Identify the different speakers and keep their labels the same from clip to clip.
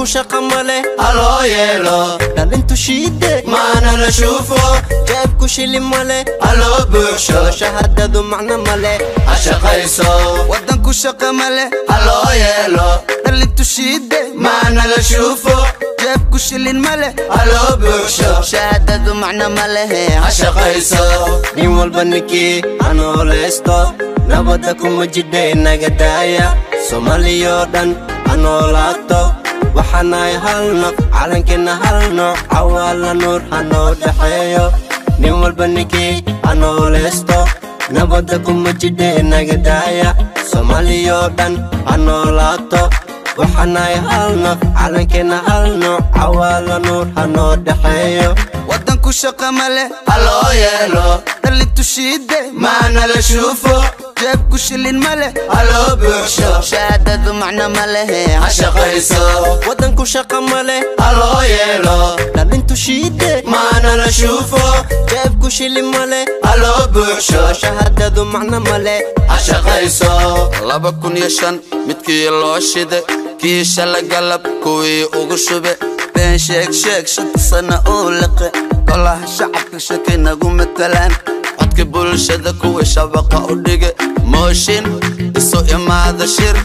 Speaker 1: Shaqa male, haloo yeelo. Dhalintu shiide, maana la shuufo. Jeebku shili male, haloo buuxsho. Shahaadadu macno male, ha shaqayso.
Speaker 2: Waddanku shaqa male,
Speaker 1: haloo yeelo.
Speaker 2: Dhalintu shiide,
Speaker 1: maana la shuufo.
Speaker 2: Jeebku shilin male,
Speaker 1: haloo buuxsho.
Speaker 2: Shahaadadu macno malehe,
Speaker 1: ha shaqayso. Nin walba ninkii ha noolaysto, nabadda kuma jidhay naga daaya. Soomaaliyoo dhan ha noolaato. Waxaanahay hal naf, calankeenna hal nooc, cawaala nuur ha noo dhexeeyo. Nin walba ninkii ha noolaysto, nabadda kuma jidhay naga daaya. Soomaaliyoo dhan ha noolaato. Waxaanahay hal naf, calankeenna hal nooc, cawaala nuur ha noo dhexeeyo.
Speaker 2: Waddanku shaqa male,
Speaker 1: haloo yeelo.
Speaker 2: Dhalintu shiide,
Speaker 1: maana la shuufo.
Speaker 2: Jeebku shilin male,
Speaker 1: haloo buuxsho.
Speaker 2: Shahaadadu macno malehe,
Speaker 1: ha shaqayso. Waddanku shaqa male, haloo yeelo. Dhalintu shiide, maana la shuufo. Jeebku shilin male, haloo buuxsho. Shahaadadu macno male, ha shaqayso.
Speaker 2: 2005 midkii loo shide, kii shala galab kuwii ugu shube. Been sheeg sheeg, 5 sana uu liqe. Golaha shacabka shakay nagu matalaan, codka bulshada kuwa shabaqa u dhige. Mooshin isu imaada, shir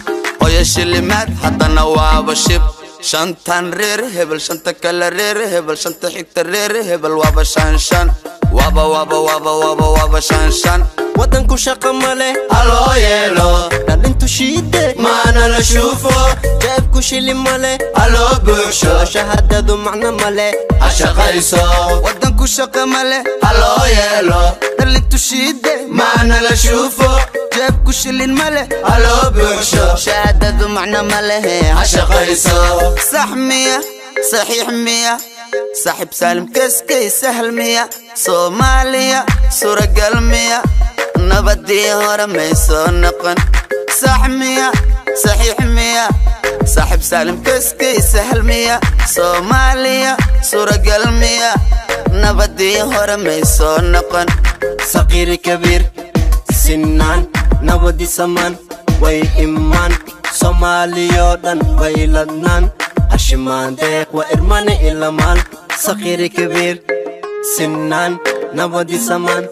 Speaker 2: qoya shilimaad, haddana waaba shib. Shantan reer hebel, shanta kale reer hebel, shanta xigta reer hebel, waaba shan shan, waaba waaba waaba waaba waaba shan shan.
Speaker 1: Waddanku shaqa male, haloo yeelo. Dhalintu shiide, maana la shuufo. Jeebku shili male, haloo buuxsho. Shahaadadu macno male, ha shaqayso.
Speaker 2: Waddanku shaqa male,
Speaker 1: haloo yeelo.
Speaker 2: Dhalintu shiide,
Speaker 1: maana la shuufo.
Speaker 2: Jeebku shilin male,
Speaker 1: haloo buuxsho.
Speaker 2: Shahaadadu macno malehe,
Speaker 1: ha shaqayso.
Speaker 2: Sax miya, saxiix miya, saaxiib Saalim Kaskey, sahal miya? Soomaaliya suuragal miya? Nabadii hore may soo noqon. Sax miya, saxiix miya, saaxiib Saalim Kaskey, sahal miya? Soomaaliya suuragal miya? Nabadii hore may soo noqon.
Speaker 1: Saqiiri kabiir sinaan, nabadi samaan way imaan. Soomaaliyoo dhan way ladnaan, hashimaan deeq waa irmane ilamaan. Saqiiri kabiir sinaan, nabadi samaan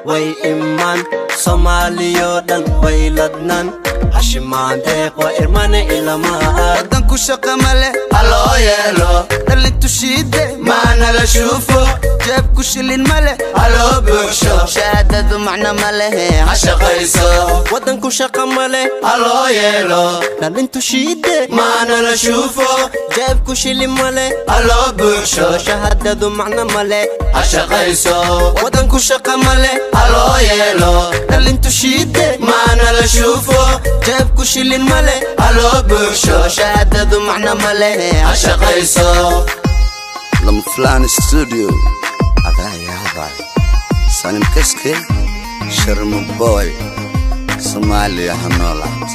Speaker 1: way imaan. Soomaaliyoo dhan way ladnaan, hashimaan deeq waa irmane ilamaan.
Speaker 2: Waddanku shaqa male,
Speaker 1: haloo yeelo.
Speaker 2: Dhalintu shiide,
Speaker 1: maana la shuufo.
Speaker 2: Jeebku shilin male,
Speaker 1: haloo buuxsho.
Speaker 2: Shahaadadu macno malehe,
Speaker 1: ha shaqayso. Waddanku shaqa male, haloo yeelo. Dhalintu shiide, maana la shuufo. Jeebku shilin male, haloo buuxsho. Shahaadadu macno male, ha shaqayso. Waddanku shaqa male, haloo yeelo. Dhalintu shiide, maana la shuufo.
Speaker 2: Jeebku shilin male,
Speaker 1: haloo buuxsho.
Speaker 2: Shahaadadu macno malehe,
Speaker 1: ha shaqayso.
Speaker 2: Lama Fulani Studio adaa yaabay. Salim Kaske, Sharma Boy, Soomaaliya ha noolaato.